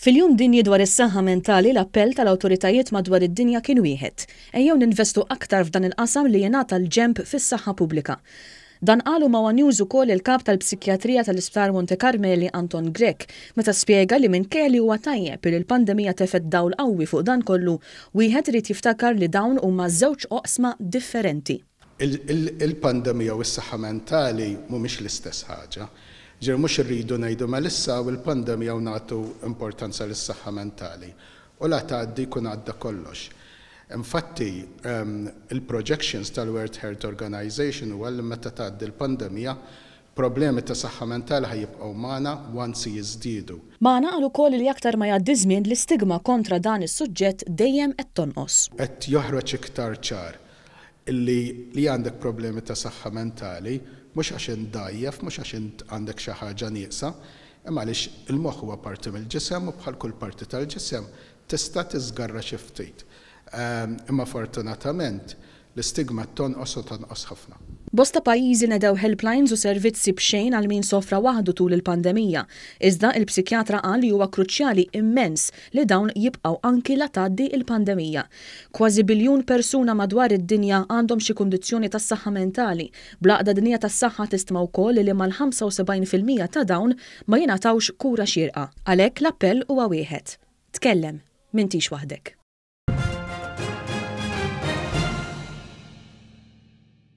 Fil-Jum Dinji dwar is-Saħħa Mentali l-appell tal-awtoritajiet madwar id-dinja kien wieħed, ejjew ninvestu aktar f'dan il-qasam li jingħata l-ġenb fis-saħħa pubblika. Dan qalu ma' one News ukoll il-Kap tal-Psikjatrija tal-Isptar Monte Karmeli Anton Grech meta spjega li minkejja li huwa tajjeb li l-pandemija tefgħet dawl qawwi fuq dan kollu, wieħed irid jiftakar li dawn huma żewġ oqsma differenti. Il-pandemija u s-saħħa mentali mhumiex l-istess ħaġa. Ġifieri mhux irridu ngħidu mela issa hawn il-pandemija u nagħtu importanza lis-saħħa mentali. U la tgħaddi jkun għadda kollox. Infatti, il-projections tal-World Health Organization huwa li meta tgħaddi l-pandemija, problemi ta' saħħa mentali ħa jibqgħu magħna u anzi jiżdiedu. Magħna qal ukoll li aktar ma jgħaddi żmien l-istigma kontra dan is-suġġett dejjem qed tonqos. Qed joħroġ iktar ċar Illi li għandek problemi ta' saħħa mentali mhux għax int dgħajjef, mhux għax int għandek xi ħaġa nieqsa, imma għaliex il-moħħ huwa parti mill-ġisem u bħal kull parti tal-ġisem tista' tiżgarra xi ftit. Imma fortunatament l-istigma qed tonqos u tonqos ħafna. Bosta pajjiżi nedew helplines u servizzi b'xejn għal min sofra waħdu tul il-pandemija. Iżda il-psikjatra qal li huwa kruċjali immens li dawn jibqgħu anki la tgħaddi l-pandemija. Kważi biljun persuna madwar id-dinja għandhom xi kundizzjoni tas-saħħa mentali, bl-Għaqda Dinjija tas-Saħħa tistma wkoll li mal-75% ta' dawn ma jingħatawx kura xierqa. Għalhekk l-appell huwa wieħed. Tkellem. M'intix waħdek.